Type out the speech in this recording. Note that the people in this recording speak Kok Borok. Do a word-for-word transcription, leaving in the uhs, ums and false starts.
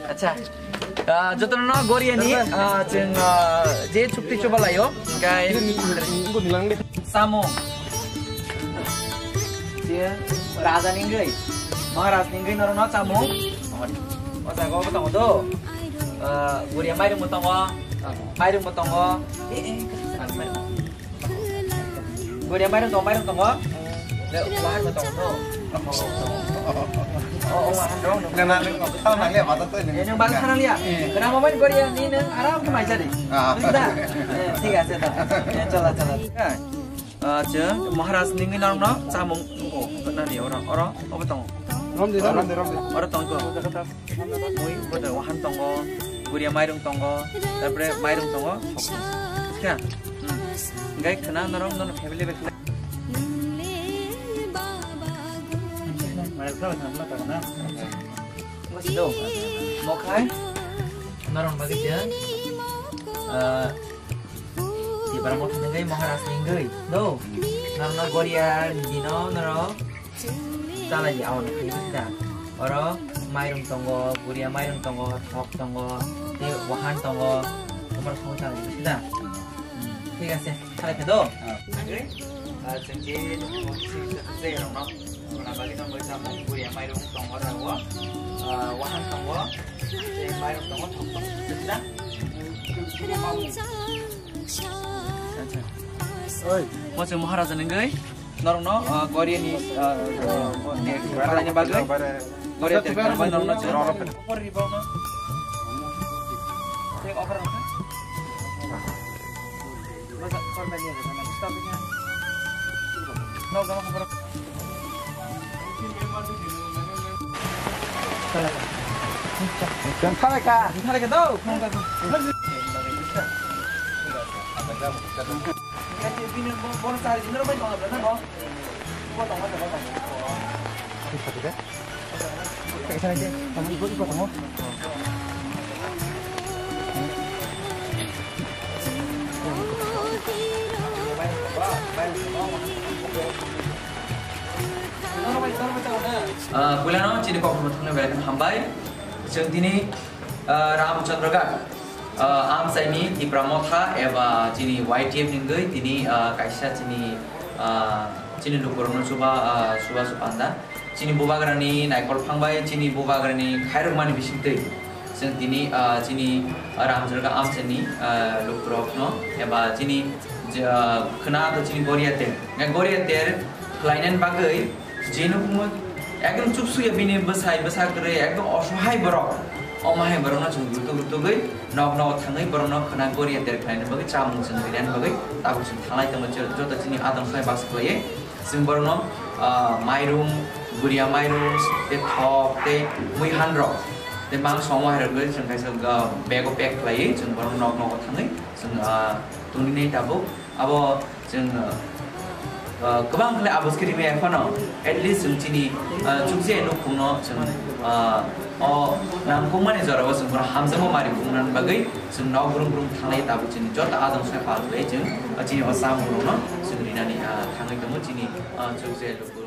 Acha, ah, jotono no Goria ni, ah, chwng, ah, je chukti choba laio, hingkai samung. Je raja ni wngwi, Maharaj ni wngwi norokno samung. O jaga o tongo do, ah, Goria mairung bo tongo, mairung bo tongo. Goria mairung tongo, mairung tongo. Le, wahan bo tongo, no? O, o, wahan dong, no? Nang, nang, nang, tao nang liya, mata tao nang. Eh, nang bana khana liya. Eh. Kena mo main Goria ni nang aram khe maisa di. Ah. Buji da? Eh, thik ache to. Eh, chola, chola. Ah, che, Maharaj ni ngi nang no, chamung, o, kena ni, oro, oro, obo tongo. Rom di, rom di, rom di. Oro tongo. Mui, bodo wahan tongo, Goria mairung tongo, tarpore mairung tongo, thok tongo. Kha? Hmm. Hingkai khwna norok, norok family bai khwna. Wasi do. Mokhai. Norok bagwi dia. Eh, Tipra Motha ni hingkai Maharaj ni hingkai. Do. Norok no Goria ni dino norok. Chalai di, awan khaidi da. Oro mairung tongo, Goria mairung tongo, thok tongo, tei wahan tongo, tomar song chalai di da. Hmm, thik ase, chalai khe do. Ah. Agre, ah, chwng je, je rok no, mona bagwi tongo, samung, Goria mairung tongo, rago, ah, wahan tongo, tei mairung tongo, thok tongo, da. Acha. Oi. Mo chwng Maharaj ni hingkai. Norokno, ah, Goria ni, ah, ah, kalaina bagwi. Goria ni kalaina bagwi norokno chwng. Offer ribaw no. Tei offer rokha. Masa korban ni ada, stop ni. No, gama offer. Thanai ka. Thanai ka do. Ah, puilano chini kokno thangna belai kheno hambai. Chwng tini, ah, Ramchandraghat, ah, amchaini Tipra Motha eba chini Y T F ni wngwi tini, ah, kaisa chini, ah, chini lukurokno chuba, ah, chubachu panda. Chini bubagrani naikol phangbai chini bubagrani khairokmani bisingtwi. Chwng tini, ah, chini, ah, Ramchandraghat amchaini, ah, lukurokno eba chini, ah, khwna to chini Goria ter. Goria ter khlainani bagwi je nukungno ekdom chuksuya bini bwsai bwsa kwrwi ekdom osohai borok. Omo hai borokno chwng rutuk rutugwi nok nok thangwi borokno khwna Goria ter khlainani bagwi chamung chwng rinani bagwi tabuk chwng thanglai tongo joto chini adong sai baksa khlaiwi. Chwng borokno, ah, mairung, Goria mairung, tei thok, tei mui hanrok, tei mangso omo hai rok chwng kaisa, ah, bag o pack khlaiwi chwng borokno nok nogo thangwi chwng, ah, tongwi nai tabuk. Abo chwng, ah, kwbang khlai abo se rimwi phano at least chwng chini, ah, chukje nukhungno chwng, ah, o nangkukmani jorao chwng bono hamjakma mari phunuknani bagwi chwng nok brum brum thanglai tabuk chini joto adong sai pal khlai chwng, ah, chini o chamung rokno chwng rinani, ah, thangwi tongo chini. Ah, chukje luku.